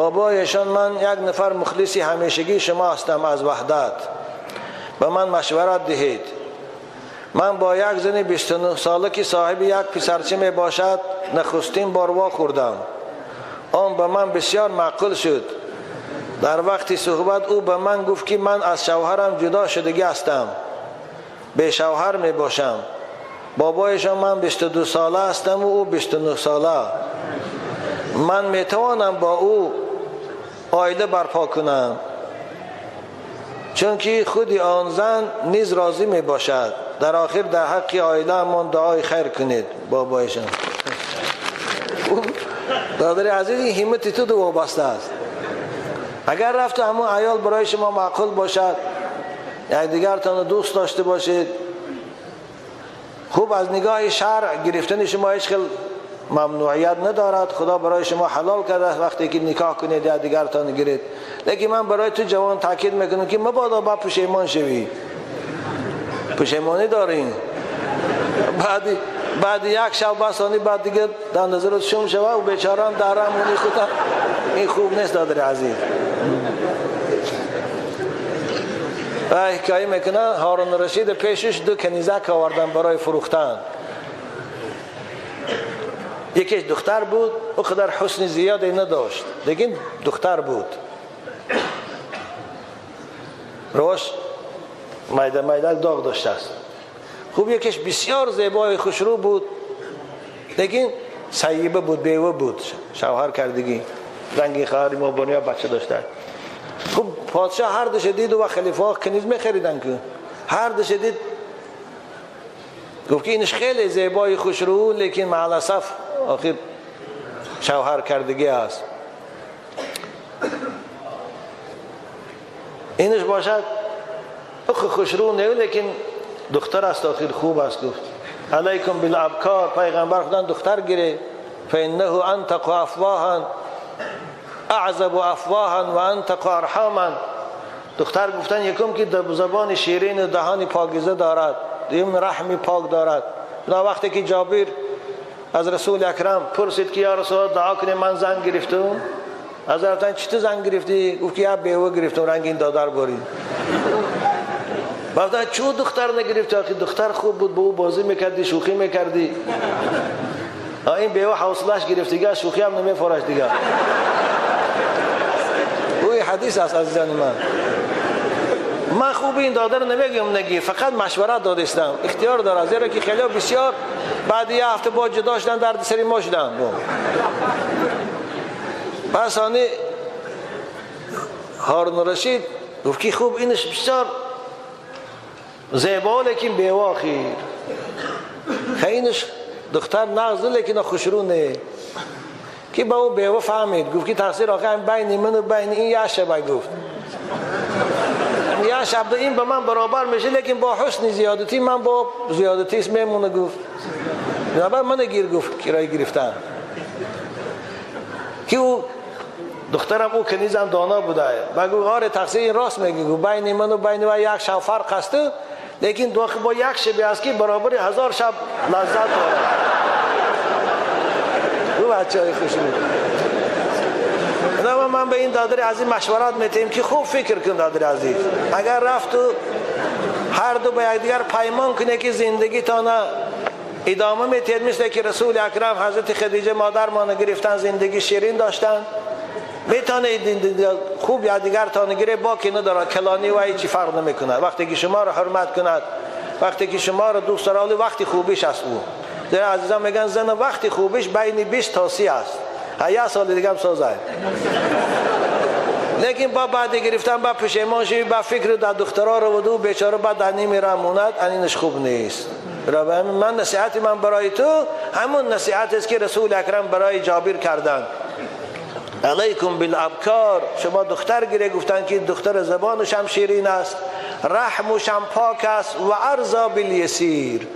بابایشان من یک نفر مخلص همیشگی شما هستم از وحدت، به من مشورت دهید. من با یک زن 29 ساله که صاحب یک پسرچه می باشد نخستین بار وا خوردم. آن به من بسیار معقول شد. در وقت صحبت او به من گفت که من از شوهرم جدا شدگی هستم، به شوهر می باشم. بابایشان من 22 ساله هستم و او 29 ساله. من می توانم با او عائله برپا کنم، چون که خود آن زن نیز راضی می باشد. در آخر در حق عائله من دعای خیر کنید. بابایشان دادر عزیز، این همت تو دو وابسته است. اگر رفت همون عیال برای شما معقول باشد، یکدیگرتان دوست داشته باشید، خوب از نگاه شرع گرفتن شما هیچ خیلی ممنوعیت ندارد. خدا برای شما حلال کرده وقتی که نکاح کنید یا دیگرتان گیرید. لیکن من برای تو جوان تاکید میکنم که مبادا با پشیمان شوی. پشیمانی دارین بعد یک شب بسانی بعد دیگه در نظرت شوم شوه و بیچاره هم در همونی خودم. این خوب نیست دادر عزیز. و حکایه میکنن هارون رشید پیشش دو کنیزک آوردن برای فروختن. یکیش دختر بود، او قدر حسن زیادی نداشت، لیکن دختر بود. روش میده میده داغ داشته است. خوب یکیش بسیار زیبای خوشرو بود، لیکن سیبه بود، بیوه بود، شوهر کردگی، رنگی خواهری ما بنیا بچه داشته. خوب پادشاه هر دوش دید و خلیفه ها کنیز میخریدن که هر دوش دید، گفت که اینش خیلی زیبای خوشرو، لیکن مع الاسف آخر شوهر کردگی است. اینش باشد خوشرو نه، لیکن دختر است، آخر خوب است. گفت علیکم بالابکار، پیغمبر خدا دختر گیره، فانه انتق افواها اعذب افواها و انتق ارحاما. دختر گفتن یکم که زبان شیرین و دهان پاکیزه دارد، دوم رحم پاک دارد. در وقتی که جابر از رسول اکرم پرسید که یا رسول الله دعا کنه من زن گرفتم، از رفتن چطور زن گرفتی؟ گفت که یا بیوه گرفتم، رنگ این دادر برید. گفتن چون دختر نگرفتی؟ آخه دختر خوب بود، با او بازی میکردی، شوخی میکردی. این بیوه حوصله‌اش گرفت دیگه، شوخی هم نمیفرش دیگه. اوی حدیث است عزیزان من. من خوب این دادر نمیگم نگی، فقط مشورت دادستم، اختیار داره، زیرا که خیلی بسیار بعد یه هفته با جدا شدن، درد سری ما شدن. پس آنی هارون رشید گفت که خوب اینش بسیار زیبا، لیکن بیوه خیر خیلی دختر نغز، لیکن خوشرونه. که با او بیوه فهمید، گفت که تقصیر آخر بین من و بین این یه شبه. گفت یه شب این به من برابر میشه، لیکن با حسن زیادتی من با زیادتی میمونه. گفت بنابر من گیر، گفت کرایه گرفتن که او دخترم او کنیزم دانا بوده. و گفت آره تقصیر این راست میگه، گفت بین من و بین و یک شب فرق هست، لیکن با یک شب است که برابر 1000 شب لذت داره. او بچه های خوش بود. من به این دادر عزیز مشورت میتیم که خوب فکر کن دادر عزیز، اگر رفت و هر دو به یکدیگر پیمان کنه که زندگی تانه ادامه میتید، مثل که رسول اکرم حضرت خدیجه مادر ما گرفتن، زندگی شیرین داشتن، میتونه خوب یکدیگر تانه گیره، باکی نداره، کلانی و هیچی فرق نمیکنه. وقتی که شما رو حرمت کند، وقتی که شما رو دوست داره، وقتی خوبیش است. او در عزیزان میگن زن وقتی خوبیش بین 20 تا 30 است، یه سال دیگه هم سازه. لیکن با بعد گرفتن با پشیمان شوی، با فکر در دخترها رو و دو بیچاره بعد در نیمی موند، اینش خوب نیست. من نصیحت من برای تو همون نصیحت است که رسول اکرم برای جابر کردن، علیکم بالابکار. شما دختر گیره، گفتن که دختر زبانش هم شیرین است، رحمش هم پاک است، و ارضا بالیسیر.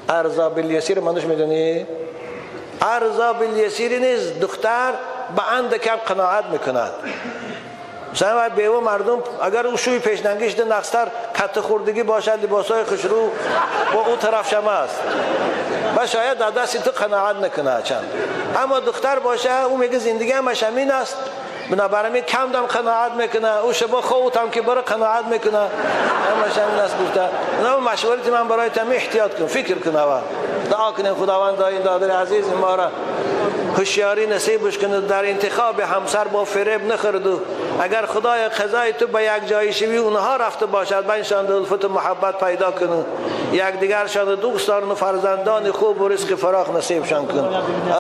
ارضا بالیسیر منوش میدونی؟ ارضا بالیسیر نیست، دختر به اندکم قناعت میکند. مثلا بیوه مردم اگر او شوی پیشنگیش ده نقصتر کت خوردگی باشد، لباسای خوشرو با او طرف شما است و شاید در دست تو قناعت نکنه چند. اما دختر باشه او میگه زندگی همش همین است، Бинобар ин кам дам қаноат мекунад, ӯ шаба хобутам ки бара қаноат мекунад. Ҳамаш ҳамин аст гуфта. Бинобар машварати ман барои тами эҳтиёт кун, фикр кун аввал. Дуо кунем Худованд ин додари азиз моро ҳушёрӣ насибаш кунад, дар интихоби ҳамсар бо фиреб нахӯрду агар Худои қазои ту ба як ҷойи шавӣ онҳо рафта бошад, байншон улфату муҳаббат пайдо куну якдигаршон дӯст дорну фарзандони хубу ризқи фароғ насибшон кун.